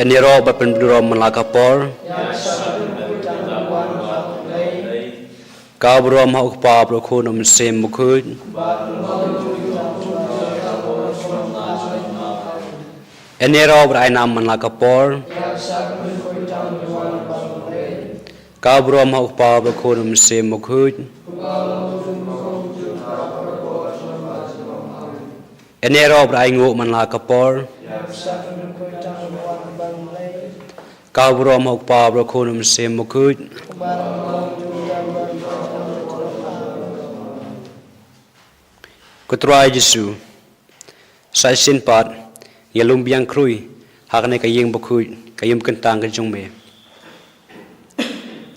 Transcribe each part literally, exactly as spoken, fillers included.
Yn ïaroh bad pynburom man la ka por. Ka burom ha u Kpa, bad u Khun, u Mynsiem Bakhuid. Yn ïaroh bad ai nam man la ka por. Ka burom ha u Kpa, bad u Khun, u Mynsiem Bakhuid. Ïaroh bad ainguh man la ka por. Ka burom ha u Kpa, bad u Khun, u Mynsiem Bakhuid. Ko Trai Jisu, sa shisien pat ngi ïalum biang khrui ha kane ka ïing bakhuid, ka ïing ba kyntang ka jong me.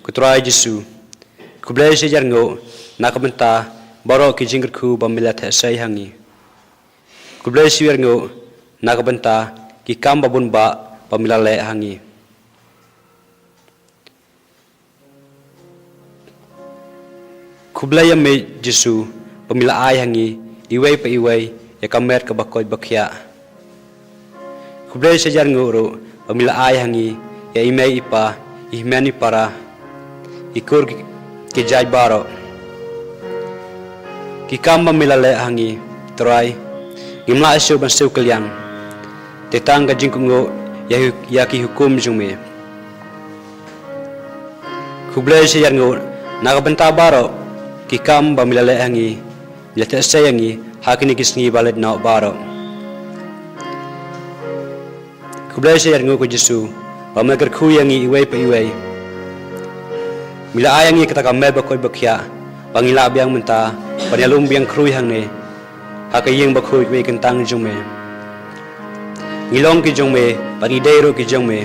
Ko Trai Jisu, khublei shi hajar nguh na ka bynta baroh ki jingkyrkhu ba me la theh sei ha ngi. Khublei shi hajar nguh na ka bynta ki kam ba bun bah ba me la leh ha ngi. Khublei ïa me Jisu ba me la ai ha ngi iwei pa iwei ïa ka met kaba koit ba khiah. Khublei shi hajar nguh ruh ba me la ai ha ngi ïa i mei i pa, i hynmen i para, i kur ki, ki jait baroh. Ki kam ba me la leh ha ngi, Trai, ngim lah shuh ban siew kylliang. Te tang ka jingkohnguh ïa hu-, ïa ki hukum jong me. Khublei shi hajar nguh na ka bynta baroh ki kam ba me la leh ha ngi, me la theh sei ha ngi ha kine ki sngi ba leit noh baroh. Khublei shi hajar nguh ko Jisu ba me kyrkhu ïa ngi iwei pa iwei. Me la ai ha ngi kata ka met ba koit ba khiah ba ngi lah biang mynta ban ïalum biang khrui hangne ha ka ïing bakhuid ba kyntang jong me. Ngi long ki jong me bad ngi dei ruh ki jong me.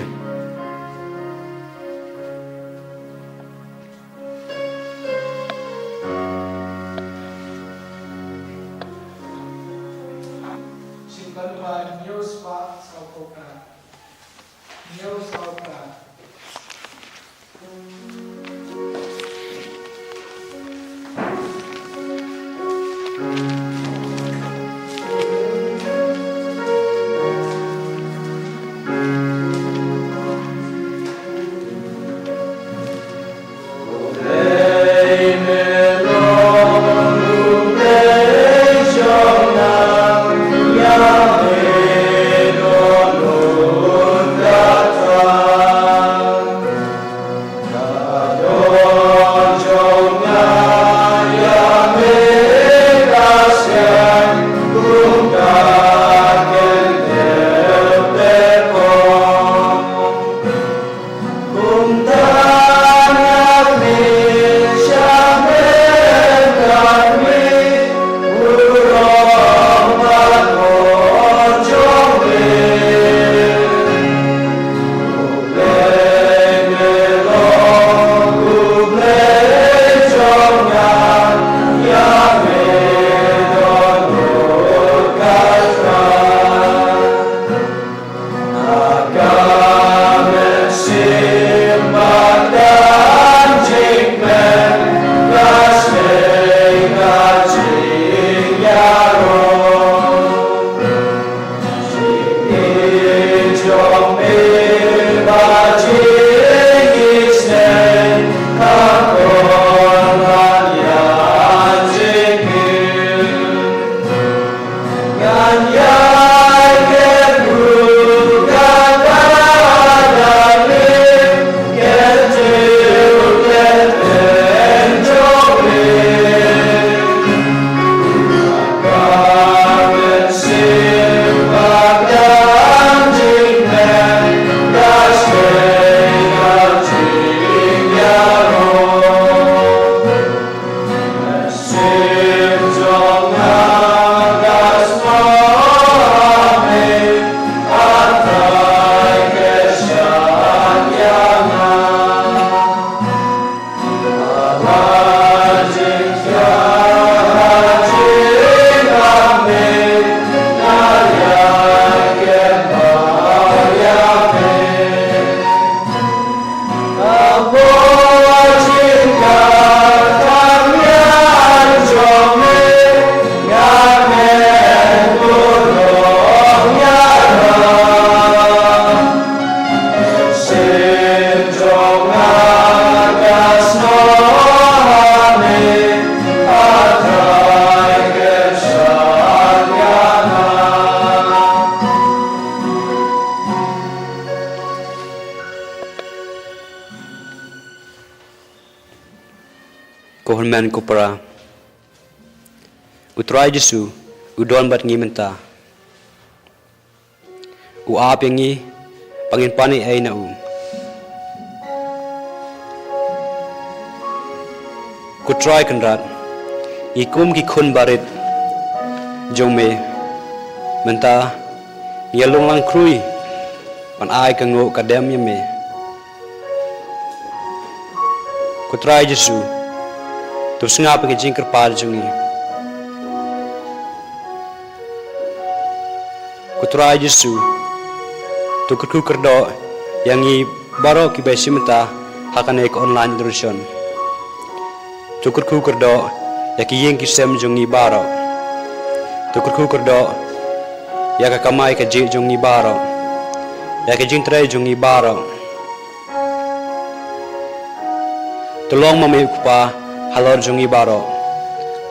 Ko hynmen ko para, U Trai Jisu u don bad ngi mynta. U ap ïa ngi ba ngin pan ei ei na u. Ko Trai Kynrad, ngi kum ki khun barit jong me, mynta ngi ïalong lang khrui ban ai ka nguh ka dem ïa me. Ko Trai Jisu, to sngap ïa ka jingkyrpad jong ngi. Ko Trai Jisu, to kyrkhu kyrdoh ïa ngi baroh kiba ïashim bynta ha kane ka online adoration. To kyrkhu kyrdoh ïa ki ïing ki sem jong ngi baroh. To kyrkhu kyrdoh ïa ka kamai kajih jong ngi baroh, ïa ka jingtrei jong ngi baroh. To long ma me u Kpa halor jong ngi baroh.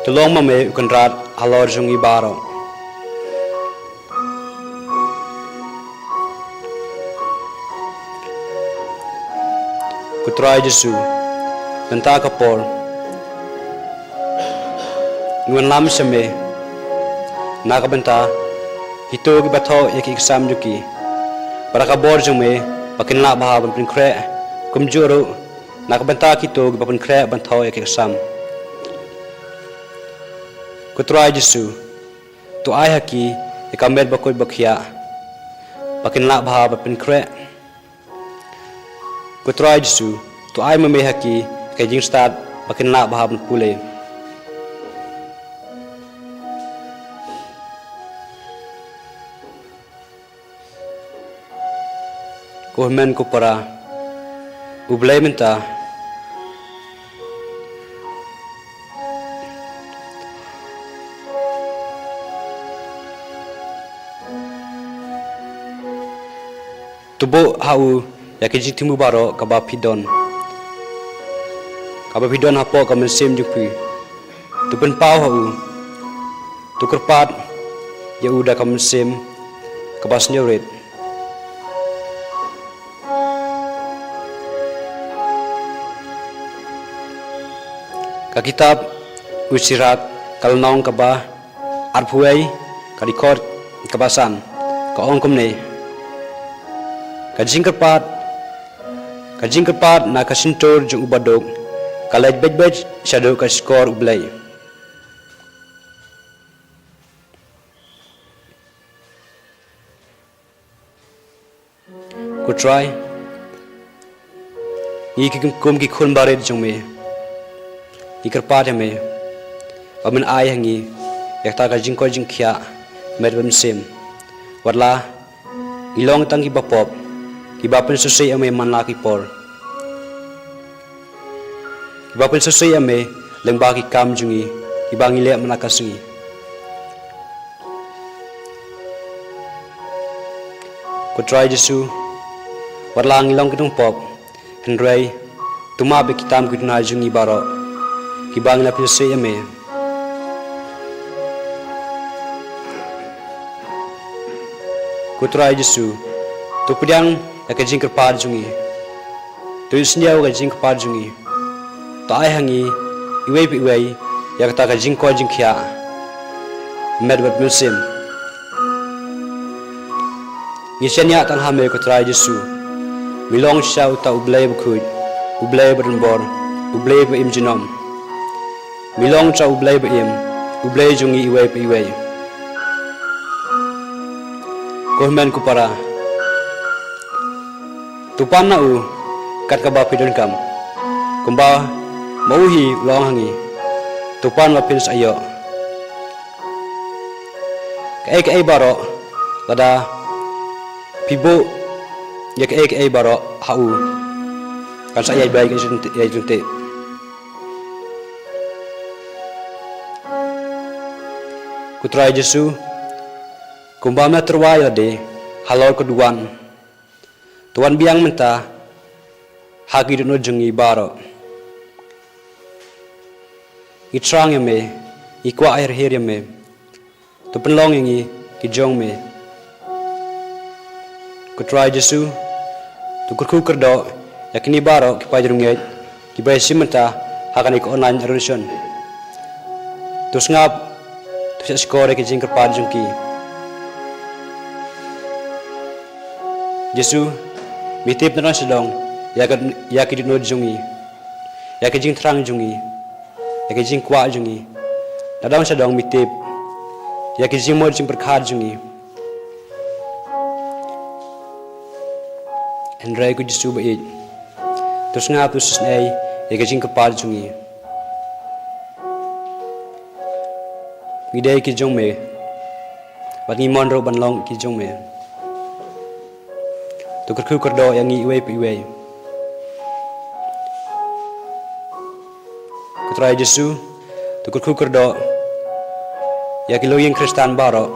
To long ma me u Kynrad halor jong ngi baroh. Ko Trai Jisu, mynta ka por ngi wanlam sha me na ka bynta kito kiba thoh ïa ki exam jong ki. Bad da ka bor jong me ba kin lah bha ban pynkhreh, kumjuh ruh na ka bynta kito kiba pynkhreh ban thoh ïa ki exam. Ko Trai Jisu, to ai ha ki ïa ka met bakhuid bakhiah ba kin lah bha ban pynkhreh. Ko Trai Jisu, to ai ma me ha ki ïa ka jingstad ba kin lah bha ban pule. Ko hynmen ko para, U Blei mynta to buh ha u ïa ka jingthmu baroh kaba phi don, kaba phi don hapoh ka mynsiem jong phi. To pynpaw ha u, to kyrpad ïa u da ka mynsiem kaba sngewrit. Ka kitab U Sirak, ka lynnong kaba arphew wei, ka dkhot kaba san, ka ong kumne: Ka jingkyrpad, ka jingkyrpad na ka shyntur jong u baduk ka leit beit beit shaduh ka shkor U Blei. Ko Trai, ngi ki kum ki khun barit jong me, ngi kyrpad ïa me ba men ai ha ngi ïa kata ka jingkoit jingkhiah met bad mynsiem. Watla ngi long tang kiba pop, kiba pynsngewsih ïa me man la ki por, kiba pynsngewsih ïa me lyngba ki kam jong ngi kiba ngi leh man la ka sngi. Ko Trai Jisu, watla ngi long ki nongpop, hynrei to map ïa ki tam ki duna jong ngi baroh kiba ngi la pynsngewsih ïa me. Ko Trai Jisu, to pdiang ïa ka jingkyrpad jong ngi. To ïohsngew ïa ka jingkyrpad jong ngi. To ai ha ngi iwei pa iwei ïa kata ka jingkoit jingkhiah met bad mynsiem. Ngi shaniah tang ha me, ko Trai Jisu. Me long shisha uta U Blei bakhuid, U Blei badonbor, U Blei ba im junom. Me long shisha U Blei ba im, U Blei jong ngi iwei pa iwei. Ko hynmen ko para, to pan na u kat kaba phi donkam, kumba ma u hi u la ong ha ngi, to pan ba phin sa ïoh. Kaei kaei baroh, lada phi buh ïa kaei kaei baroh ha u, kan sa ïai bai ka jingteh, ïa jingteh. Ko Trai Jisu, kumba me tyrwa ïa lade halor ka duwan, to wan biang mynta ha ki dohnud jong ngi baroh. Ngi thrang ïa me, ngi kwah hiar hiar ïa me. To pynlong ïa ngi ki jong me. Ko Trai Jisu, to kyrkhu kyrdoh ïa kine baroh ki paidbah kiba ïashim bynta ha kane ka online adoration. To sngap, to shahshkor ïa ki jingkyrpad jong ki. Jisu, mi tip nadong shadong ïa ka, ïa ki dohnud jong ngi, ïa ki jingthrang jong ngi, ïa ki jingkwah jong ngi. Nadong shadong mi tip ïa ki jingmut jingpyrkhat jong ngi. Hynrei ko Jisu ba ïeit, to sngap, to sngap ïa ki jingkyrpad jong ngi. Ngi dei ki jong me, bad ngi mon ruh ban long ki jong me. To kyrkhu kyrdoh ïa ngi iwei pa iwei. Ko Trai Jisu, to kyrkhu kyrdoh ïa ki longïing Khristan baroh.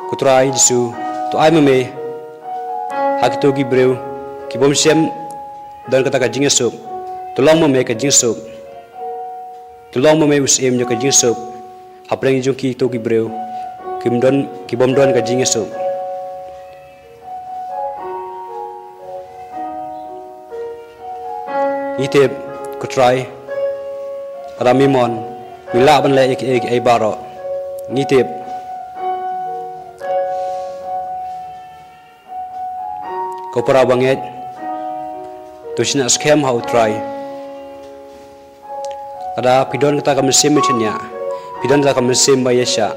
Ko Trai Jisu, to ai ma me ha kito ki briew ki bym shym don kata ka jingsuk, to long ma me ka jingsuk. To long ma me u syiem jong ka jingsuk hapdeng jong kito ki briew ki bym don, ki bym don ka jingsuk. Ngi tip, ko Trai, lada me mon, me lah ban leh ïa kiei kiei baroh. Ngi tip, ko para bangeit, to shna skhem ha u Trai. Lada phi don kata ka mynsiem ba shaniah, phi don kata ka mynsiem ba ïaishah,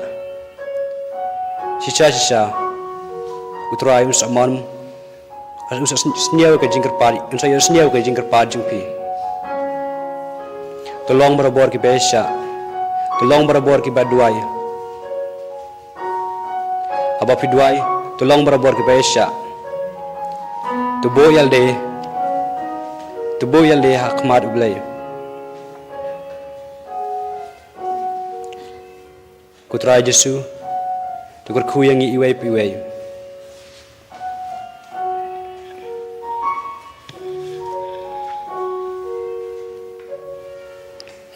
shisha shisha u Trai un sa mon, un sa sniew ka jingkyrpad, un sa ïohsniew ka jingkyrpad jong phi. To long barabor kiba ïaishah, to long barabor kiba duwai. Haba phi duwai, to long barabor kiba ïaishah. To buh ïalade, to buh ïalade ha khmat U Blei. Ko Trai Jisu, to kyrkhu ïa ngi iwei pa iwei.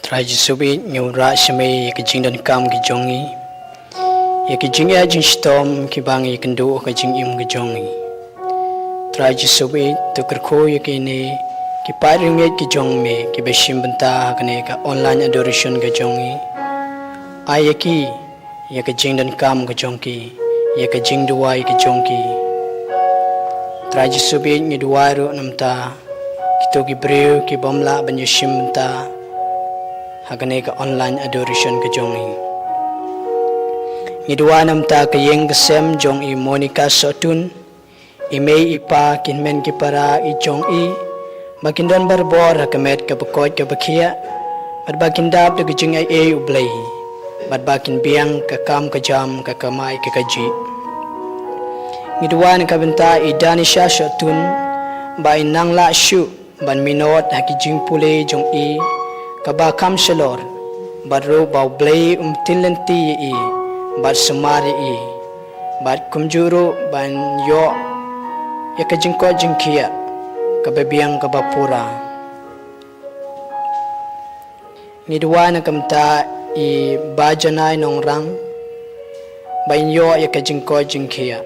Trai Jisu baieit, ngi wanrah sha me ïa ki jingdonkam ki jong ngi, ïa ki jingeh jingshitom kiba ngi ïakynduh ha ka jingim ka jong ngi. Trai Jisu baieit, to kyrkhu ïa kine ki paid riewngeit ki jong me kiba shim bynta ha kane ka online adoration ka jong ngi. Ai ïa ki ïa ka jingdonkam ka jong ki, ïa ka jingduwai ka jong ki. Trai Jisu baieit, ngi duwai ruh namar kito ki briew ki bym lah ban ïashim bynta ha kane ka online adoration ka jong ngi. Ngi duwai namar ka ïing ka sem jong i Monica Sohtun, i mei i pa, ki hynmen ki para i jong i, ba kin don barabor ha ka met kaba koit kaba khiah, bad ba kin dap da ka jingaiei U Blei, bad ba kin biang ka kam ka jam, ka kamai ka kajih. Ngi duwai na ka bynta i Danisha Sohtun, ba in nang lah shuh ban minot ha ki jingpule jong i kaba kham shalor, bad ruh ba U Blei un ktien lynti ïa i bad sumar ïa i, bad kumjuh ruh ban ïoh ïa ka jingkoit jingkhiah kaba biang kaba pura. Ngi duwai na ka bynta i Bah Janai Nongrang, ba in ïoh ïa ka jingkoit jingkhiah.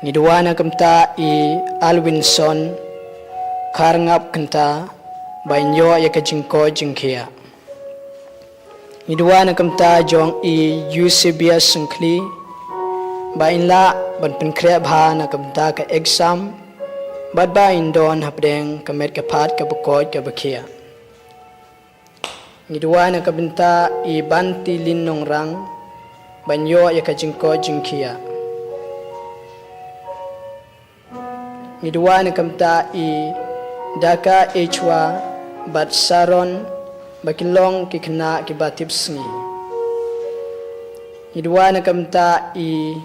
Ngi duwai na ka bynta i Alwinson Kharngap Kynta, ba in ïoh ïa ka jingkoit jingkhiah. Ngi duwai na ka bynta jong i Eusebia Syngkhli, ba in lah ban pynkhreh bha na ka bynta ka exam, bad ba in don hapdeng ka met ka phad kaba koit kaba khiah. Ngi duwai na ka bynta i Bantilin Nongrang, ba in ïoh ïa ka jingkoit jingkhiah. Ngi duwai na ka bynta i Daka Echwa bad Saron, ba kin long ki khynnah kiba tipsngi. Ngi duwai na ka bynta i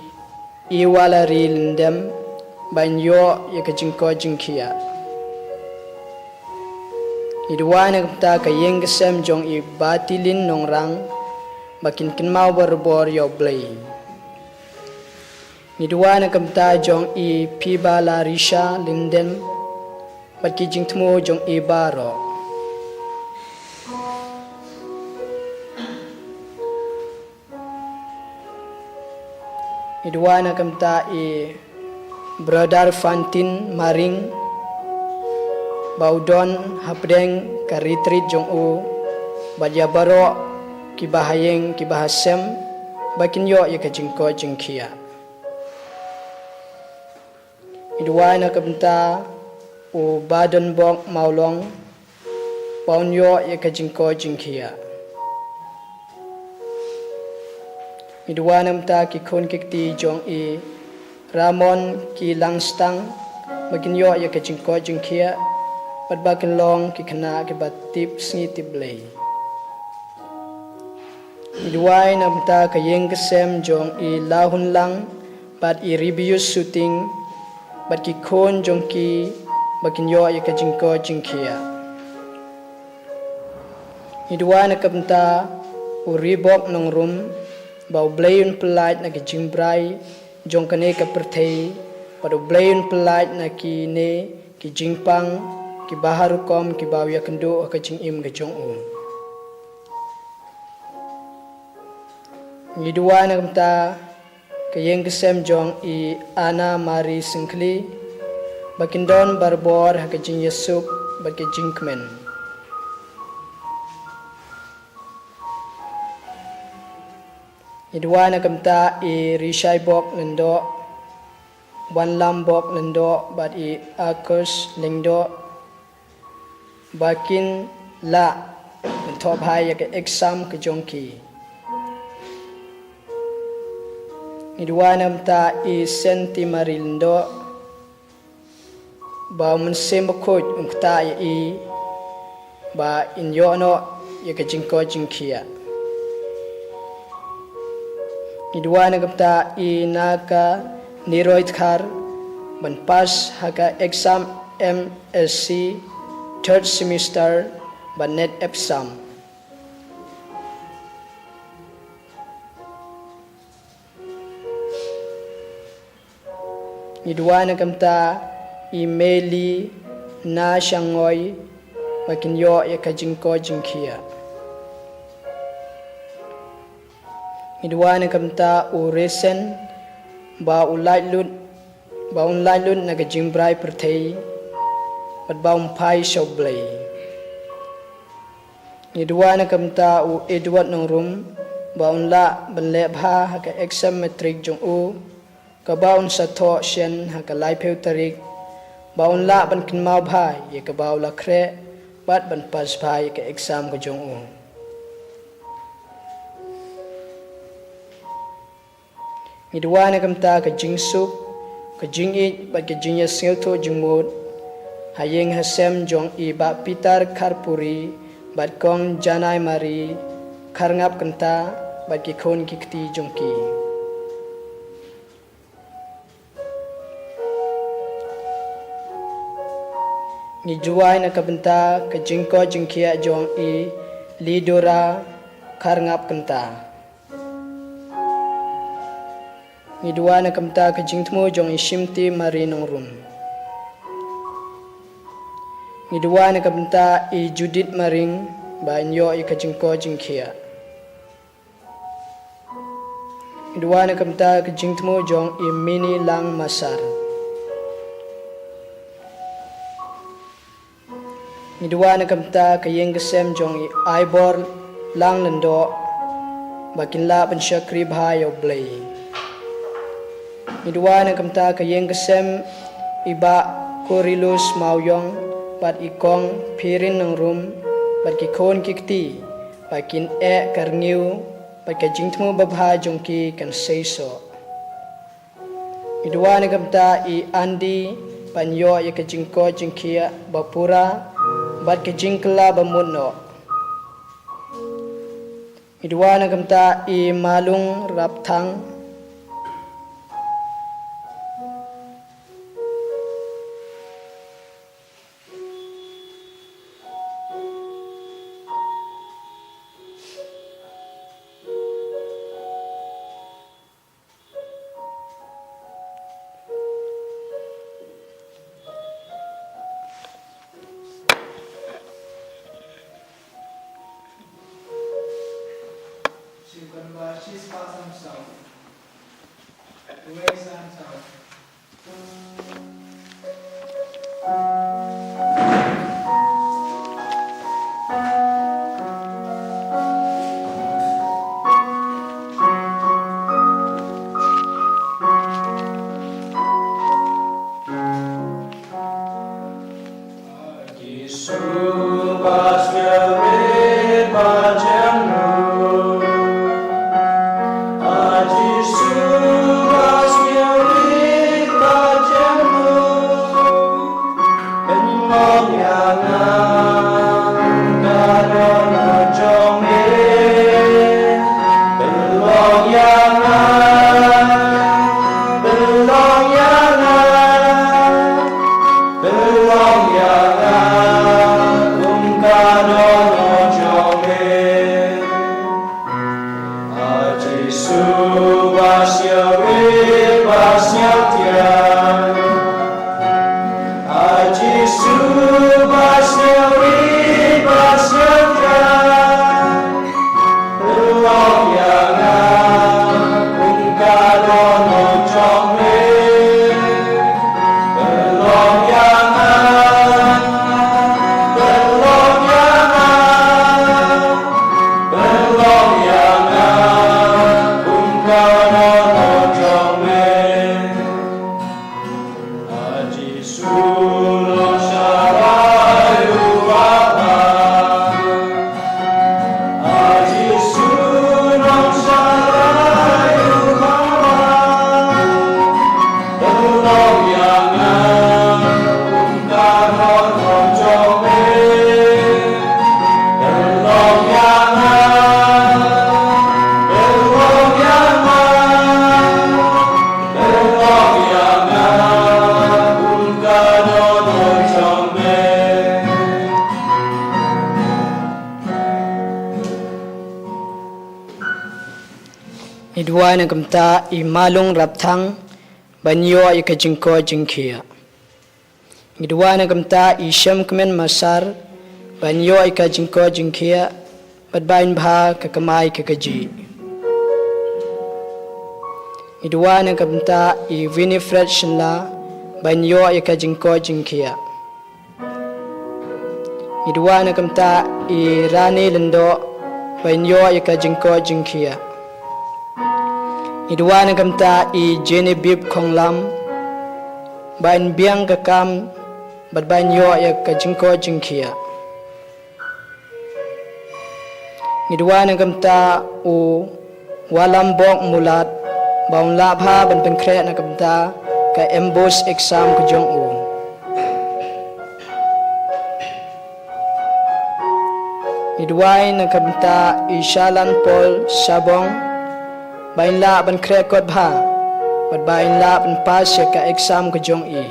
Iwalari Lyndem, ba in ïoh ïa ka jingkoit jingkhiah. Ngi duwai na ka bynta ka ïing ka sem jong i Bantilin Nongrang, ba kin kynmaw barabor ïa U Blei. Ngi duwai na ka bynta jong i Pibalarisha Lyndem, bad ki jingthmu jong i baroh. Ngi duwai na ka bynta i Brother Fantin Maring, ba u don hapdeng ka retreat jong u, bad ïa baroh kiba ha ïing kiba ha sem, ba kin ïoh ïa ka jingkoit jingkhiah. Ngi duwai na ka bynta u Badonbok Mawlong, ba un ïoh ïa ka jingkoit jingkhiah. Ngi duwai na ka bynta ki khun ki kti jong i Ramon Keilangstang, ba kin ïoh ïa ka jingkoit jingkhiah, bad ba kin long ki khynnah kiba tip sngi tip Blei. Ngi duwai na ka bynta ka ïing ka sem jong i Lahunlang bad i Ribius Suting, bad ki khun jong ki, ba kin ïoh ïa ka jingkoit jingkhiah. Ngi duwai na ka bynta u Ribok Nongrum, ba U Blei un pyllait na ka jingbrai jong kane ka pyrthei, bad U Blei un pyllait na kine ki jingpang kiba ha rukom kiba u ïakynduh ha ka jingim ka jong u. Ngi duwai na ka bynta ka ïing ka sem jong i Anna Marie Syngkhli, ba kin don barabor ha ka jingïasuk bad ka jingkmen. Ngi duwai na ka bynta i Rishaibok Lyngdoh, Wanlambok Lyngdoh bad i Akus Lyngdoh, ba kin lah ban thoh bha ïa ka exam ka jong ki. Ngi duwai na ka bynta i Senti Marie Lyngdoh, ba U Mynsiem Bakhuid un ktah ïa i, ba in ïoh noh ïa ka jingkoit jingkhiah. Ngi duwai na ka bynta i Naka Niroi Dkhar, ban pass ha ka exam M Sc third semester, ba NET exam. Ngi duwai na ka bynta i Meili Nashangoi, ba kin ïoh ïa ka jingkoit jingkhiah. Ngi duwai na ka bynta u Resen, ba u lait lut, ba un lait lut na ka jingbrai pyrthei, bad ba un phai sha U Blei. Ngi duwai na ka bynta u Edward Nongrum, ba un lah ban leh bha ha ka exam matric jong u, kaba un sa thoh shen ha ka laiphew tarik, ba un lah ban kynmaw bha ïa kaba u la khreh, bad ban pass bha ïa ka exam ka jong u. Ngi duwai na ka bynta ka jingsuk, ka jingïeit bad ka jingïasngewthuh jingmut ha ïing ha sem jong i Bah Peter Kharpuri bad Kong Janai Marie Kharngap Kynta bad ki khun ki kti jong ki. Ngi duwai na ka bynta ka jingkoit jingkhiah jong i Lidora Kharngap Kynta. Ngi duwai na ka bynta ka jingthmu jong i Shimti Marie Nongrum. Ngi duwai na ka bynta i Judith Maring, ba in ïoh ïa ka jingkoit jingkhiah. Ngi duwai na ka bynta ka jingthmu jong i Mini Langmasar. Ngi duwai na ka bynta ka ïing ka sem jong i Aibor Langlyngdoh, ba kin lah ban shakri bha ïa U Blei. Ngi duwai na ka bynta ka ïing ka sem i Bah Cornelius Mawïong bad i Kong Phirin Nongrum bad ki khun ki kti, ba kin eh ka rngiew bad ka jingthmu babha jong ki kan seisoh. Ngi duwai na ka bynta i Andy, ba in ïoh ïa ka jingkoit jingkhiah ba pura bad ka jingkylla ba mut noh. Ngi duwai na ka bynta i Malung Rapthang. Jisu ba sñiawbha ba sñiawthiang. A Jisu ba sñiawbha ba sñiawthiang. Pynlong ïa nga kum ka dohnud jong me. Pynlong ïa nga, pynlong ïa nga, pynlong ïa nga kum ka dohnud jong me. A Jisu Nongshakri u Baba. A Jisu Nongshakri u Baba. Pynlong ïa nga kum ka dohnud jong me. Pynlong ïa nga, pynlong ïa nga, pynlong ïa nga kum ka dohnud jong me. Ngi duwai na ka bynta i Malung Rapthang ban ïoh ïa ka jingkoit jingkhiah. Ngi duwai na ka bynta i Shemkmen Masar ban ïoh ïa ka jingkoit jingkhiah bad ban bha ka kamai ka kajih. Ngi duwai na ka bynta i Winifred Shylla ban ïoh ïa ka jingkoit jingkhiah. Ngi duwai na ka bynta i Rani Lyngdoh ban ïoh ïa ka jingkoit jingkhiah. Ngi duwai na ka bynta i Genevieve Khonglam ban biang ka kam bad ban ïoh ïa ka jingkoit jingkhiah. Ngi duwai na ka bynta u Walambok Mulat ba un lah bha ban pynkhreh na ka bynta ka MBOSE exam ka jong u. Ngi duwai na ka bynta i Shalan Paul Shabong ba in lah ban khreh kot bha bad ba in lah ban pass ïa ka exam ka jong i.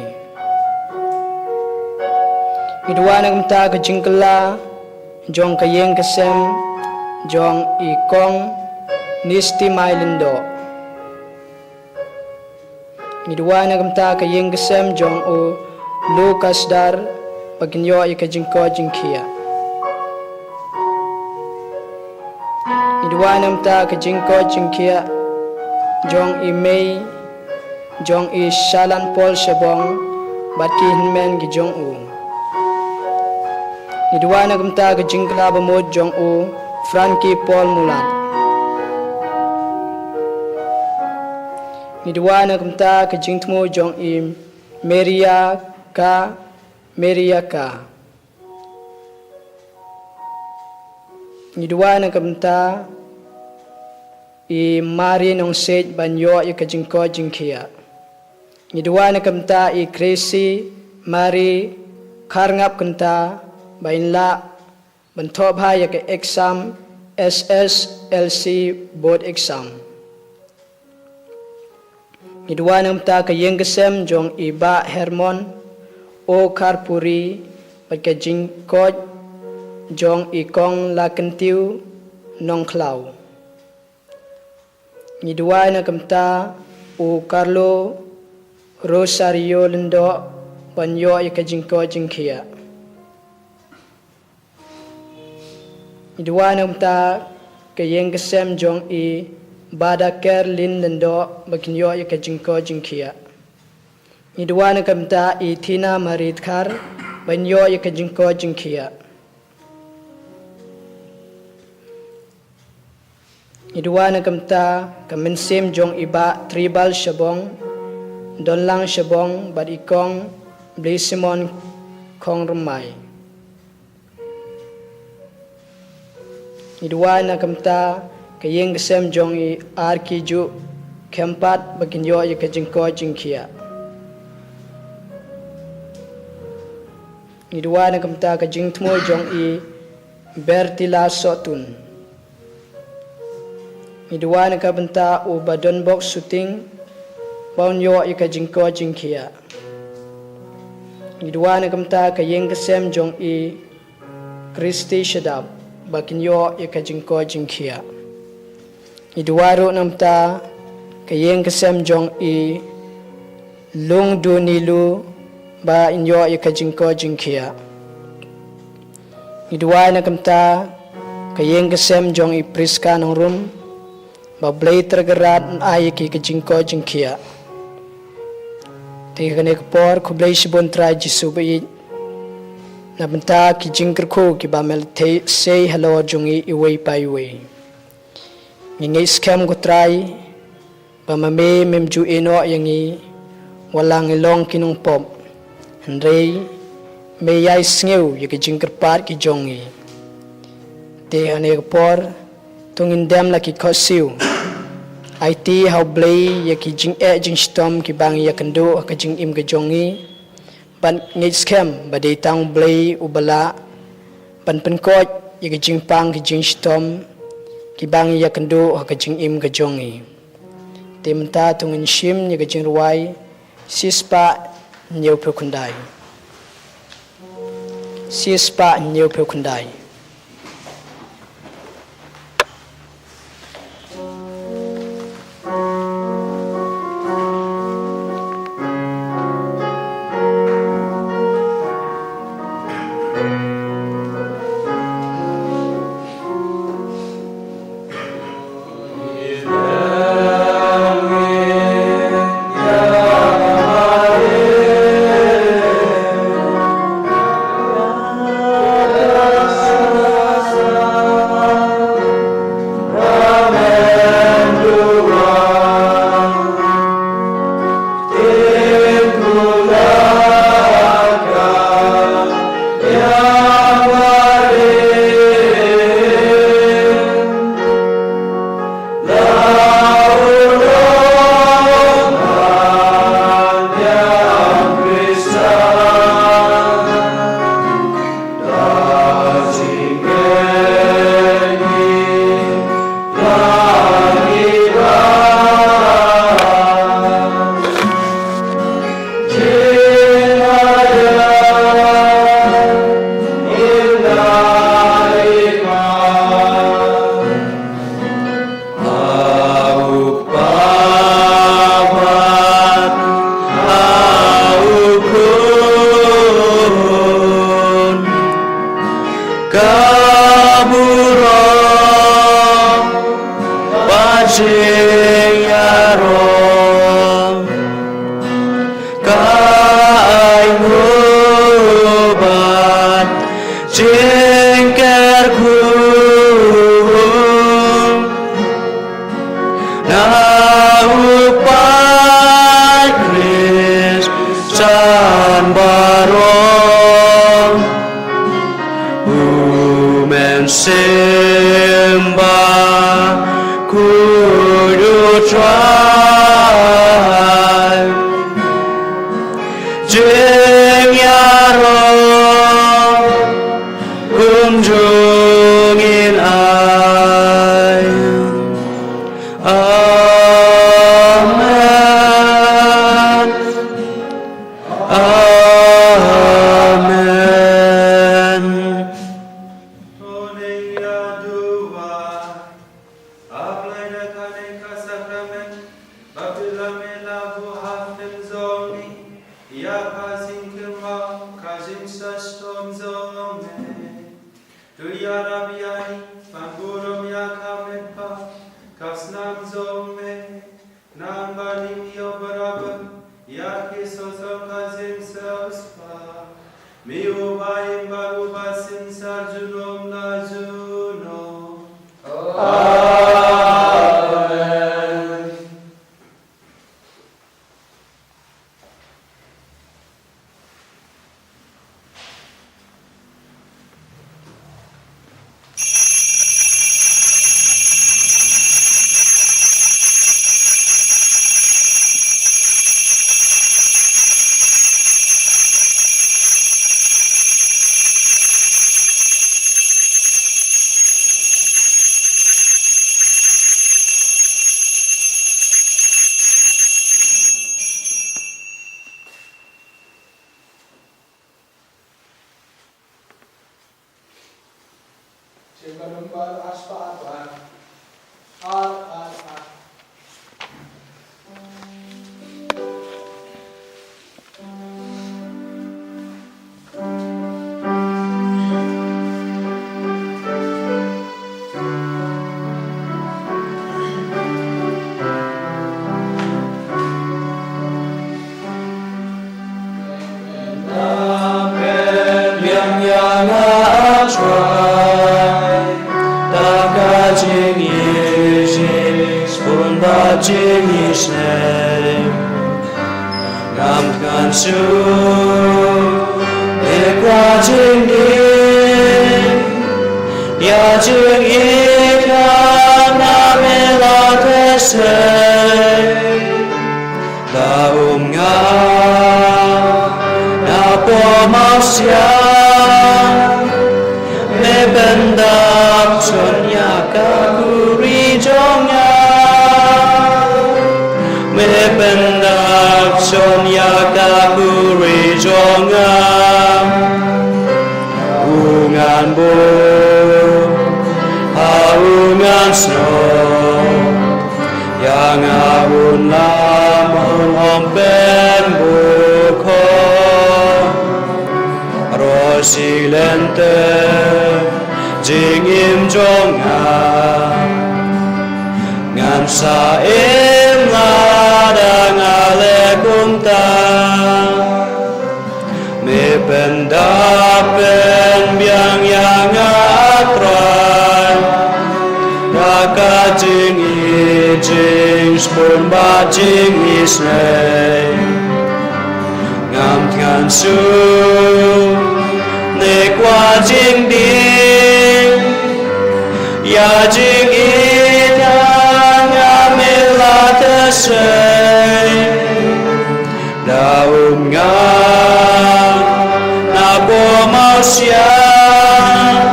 Ngi duwai na ka bynta ka jingkylla jong ka ïing ka sem jong i Kong Nisti Mai Lyngdoh. Ngi duwai na ka bynta ka ïing ka sem jong u Lucas Dar ba kin ïoh ïa ka jingkoit jingkhiah. Ngi duwai na ka bynta ka jingkoit jingkhiah jong i mei jong i Shalan Paul Shabong bad ki hynmen ki jong u. Ngi duwai na ka bynta ka jingkylla bamut jong u Frankie Paul Mulat. Ngi duwai na ka bynta ka jingthmu jong i Maria Ka, Maria Ka. Ngi duwai na ka bynta i Mari Nongsiej ban ïoh ïa ka jingkoit jingkhiah. Ngi duwai na ka bynta i Gracie Mari Kharngap Kynta ba in lah ban thoh bha ïa ka exam SSLC board exam. Ngi duwai na ka bynta ka ïing ka sem jong i Bah Hermon O Kharpuri bad ka jingkoit jong i Kong Lakyntiu Nongkhlaw. Ngi duwai na ka bynta u Carlo Rosario Lyngdoh ban ïoh ïa ka jingkoit jingkhiah. Ngi duwai na ka bynta ka ïing ka sem jong i Badaker Lin Lyngdoh ba kin ïoh ïa ka jingkoit jingkhiah. Ngi duwai na ka bynta i Thina Marie Dkhar ban ïoh ïa ka jingkoit jingkhiah. Ngi duwai na ka bynta ka mynsiem jong i Bah Tribal Shabong, Donlang Shabong bad i Kong Blisimon Khongrymmai. Ngi duwai na ka bynta ka ïing ka sem jong i Arkijuh Khempat ba kin ïoh ïa ka jingkoit jingkhiah. Ngi duwai na ka bynta ka jingthmu jong i Bertila Sohtun. Ngi duwai na ka bynta u Badonbok Suting ba un ïoh ïa ka jingkoit jingkhiah. Ngi duwai na ka bynta ka ïing ka sem jong i Khristi shadap ba kin ïoh ïa ka jingkoit jingkhiah. Ngi duwai ruh namar ka ïing ka sem jong i Lungdunilu ba in ïoh ïa ka jingkoit jingkhiah. Ngi duwai namar ka ïing ka sem jong i Priska Nongrum ba Blei Trai Kynrad un ai ïa ki ka jingkoit jingkhiah. Te kane ka por khublei shibun Trai Jisu ba ïeit namar ki jingkyrkhu kiba me la theh sei halor jong ngi iwei pa iwei. Ngi ngeit skhem ko Trai ba ma me mem ju ïehnoh ïa ngi wat la ngi long ki nongpop. Hynrei me ïai sngew ïa ki jingkyrpad ki jong ngi. Te hane ka por to ngin dem la ki khohsiew. Aiti ha u Blei ïa ki jingeh jingshitom kiba ngi ïakynduh ha ka jingim ka jong ngi. Ban ngeit skhem ba dei tang u Blei uba lah ban pynkoit ïa ki jingpang ki jingshitom kiba ngi ïakynduh ha ka jingim ka jong ngi. Te mynta to ngin shim ïa ka jingrwai shispah hynñiewphew khyndai. Shispah hynñiewphew khyndai. Ka burom bad jingïaroh, ka ainguh bad jingkyrkhu. Na u Paidbah baroh, u Mynsiem Bakhuid, u Trai, jingïaroh kumjuh ngin ai. Amen. Amen. To ngin ïa duwai. A Blei, da kane ka sakramen ba phi la mih la buh ha pdeng jong ngi ïa ka jingkyrmen ka jingshitom jong me. To ïarap ïa ngi ban burom ïa ka met bad ka snam jong me. Nang ba ngin ïoh barabor ïa ki sosor ka jingsiewspah. Me uba im bad uba synshar junom la junom. Amen. Biang ïa nga A Trai, da ka jingïeit, jingshun bad jingisynei. Ngam thngan shuh ïa ka jingdie, ïa jingïeit ha nga me la thesei. Da um nga napoh mawsiang, me pyndap shon ïa ka khuri jong nga. Me pyndap shon ïa ka khuri jong nga. U ngan buh ha u ngan snoh, ïa nga un lam un ym pynbukhong. Rosi lynter jingim jong nga, ngan sa im lada nga leh kumta. Me pyndap pynbiang ïa nga A Trai, da ka jingïeit, jingshun bad jingisynei. Ngam thngan shuh ne kwah jingdie, ïa jingïeit ha nga me la thesei. Da um nga napoh mawsiang,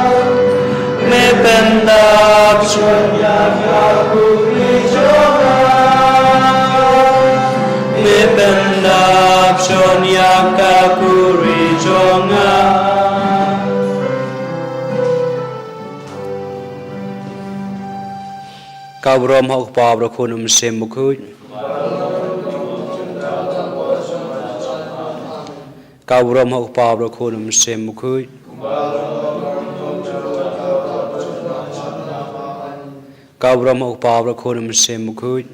me pyndap shon ïa ka khuri jong nga. Me pyndap shon ïa ka khuri jong nga. Ka burom ha u Kpa, bad u Khun, bad u Mynsiem Bakhuid. Ka burom ha u Kpa, bad u Khun, bad u Mynsiem Bakhuid. Ka burom ha u Kpa, bad u Khun, bad u Mynsiem Bakhuid.